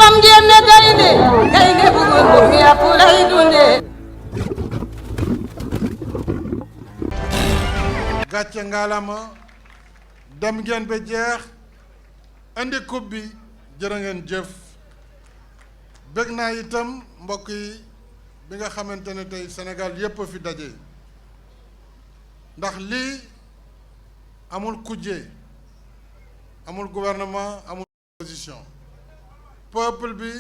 xam ngeen ne gaynde bu góor yàpp lay dundee. gàcce ngaalama dem ngeen ba jeex andi coupe bi jërë ngeen jëf. bëgg naa itam mbokk yi bi nga xamante ne tey Sénégal yépp a fi daje ndax lii amul kujje amul gouvernement amul opposition peuple bi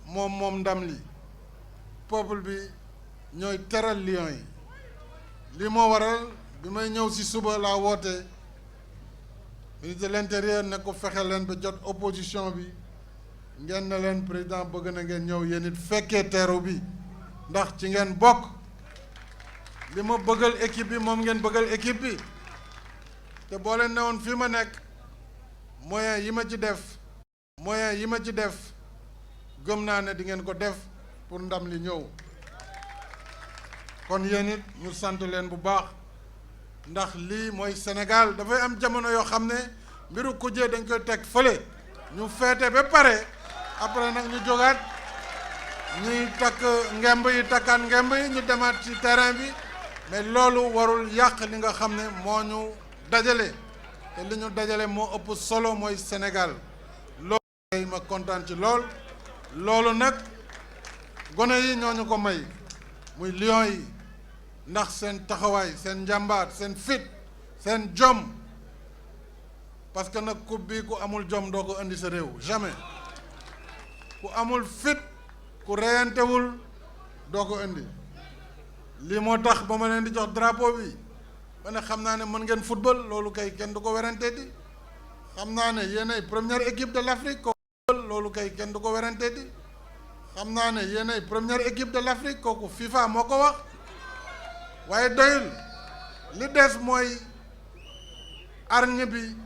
moom ndam li peuple bi ñooy teral lion yi li moo waral bi may ñëw ci suba laa woote ministre de l'intérieur ne ko fexe leen ba jot opposition bi ngeen ne leen président bëgg na ngeen ñëw yéen it fekkee teeru bi ndax ci ngeen bokk li ma bëggal équipe bi moom ngeen bëggal équipe bi te boo leen newoon fii ma nekk moyen yi ma ci def gëm naa ne di ngeen ko def pour ndam li ñëw kon yéen it ñu sant leen bu baax ndax lii mooy Sénégal dafay am jamono yoo xam ne mbiru kujje dañ koy teg fële ñu feete ba pare après nag ñu jógaat ñuy takk ngemb yi takkaat ngemb yi ñu demaat ci terrain bi mais loolu warul yàq li nga xam ne moo ñu dajale te li ñu dajale moo ëpp solo mooy Sénégal loolu ma kontaan ci loolu nag gone yi ñoo ñu ko may muy lion yi ndax seen taxawaay seen njàmbaar seen fit seen jom parce que nag coupe bi ku amul jom doo ko indi sa réew jamais ku amul fit ku reyantewul doo ko indi lii moo tax ba ma leen di jox drapeau bi ma ne xam naa ne mën ngeen football loolu kay kenn du ko werante di xam naa ne yéenay première équipe de l'Afrique kooku loolu kay kenn du ko werante di xam naa ne yéenay première équipe de l'Afrique kooku FIFA moo ko wax waaye doyul li des mooy arñe bi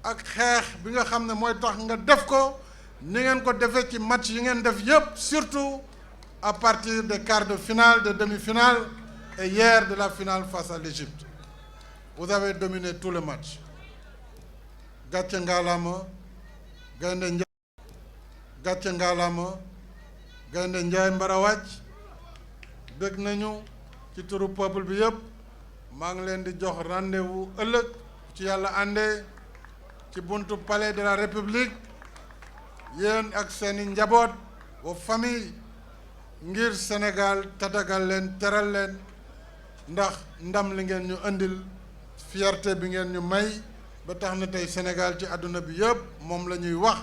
ak xeex bi nga xam ne mooy tax nga def ko ni ngeen ko defee ci match yi ngeen def yépp surtout à partir des quarts de finale de demi-finale et hier de la finale face à l'Égypte vous avez dominé tout le match gàcce ngaalama gaynde njaay mbara wàcc bëgg nañu ci turu peuple bi yépp maa ngi leen di jox rendez-vous ëllëg ci yàlla àndee ci buntu palais de la République yéen ak seeni njaboot wa famille ngir Sénégal tatagal leen teral leen ndax ndam li ngeen ñu indil fierté bi ngeen ñu may ba tax na tey Sénégal ci àdduna bi yépp moom la ñuy wax